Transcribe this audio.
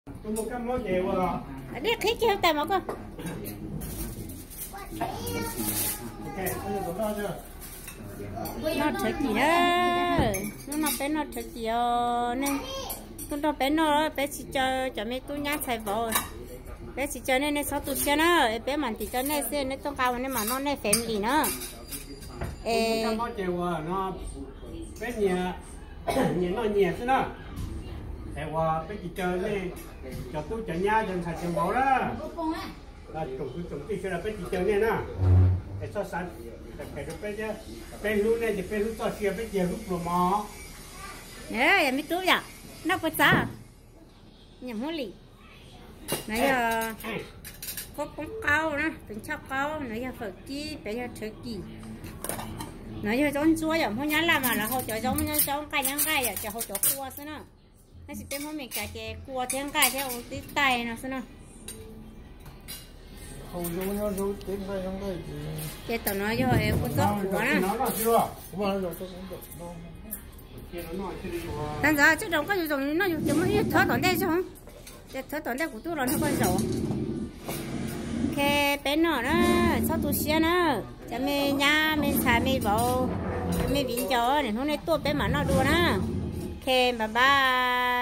Dej qhib kiag tais mov koj. Noj turkey na. Hnub no peb noj turkey os. Nej tuaj nrog peb noj, peb tsis caw cov me tub nyab ntxhais vauv. Peb tsis caw nej, nej txhob tu siab na, es peb mam ntim rau nej xwb, nej tuaj nqa uas nej mam noj nej family na. Es peb nyias nyias noj nyias xwb na. Es uas peb tsis caw nej cov tub cov nyab cov ntxhais cov vauv na, tsoom kwv tsoom tij sawv daws peb tsis caw nej na. Es txhob xav phem rau peb thiab, peb hlub nej ces peb hlub txoj sia, peb tsis hlub pluas mov. Yog me tub yom, noj puas txav? Nyiam Hmoob Lis. No yog qoob qoob qaub na, tus choj qaub, no yog fawm kib, peb yog turkey. No yog zaub ntsuab yom, Hmoob Nyab Laj mas lawv hau cov zaub, zaub nqaij nyob nqaij yom, ces hau cov kua xwb na. Tab sis peb Hmoob Meskas ces kua thiab nqaij thiab ua tib tais no xwb na. Ces tom no yog kua txob quav na. Tag ntxawm tsib rau koj yuav zoo noj yus ces muab ib thawb tom ntej tso. Ces thawb tom ntej kuv twb los nrog koj zaum. Ok, peb noj na, txhob tu siab na. Cov me nyab me ntxhais me vauv, cov me viv ncaus, niaj hnub nej tuaj peb mam noj dua na. Ok, bye bye.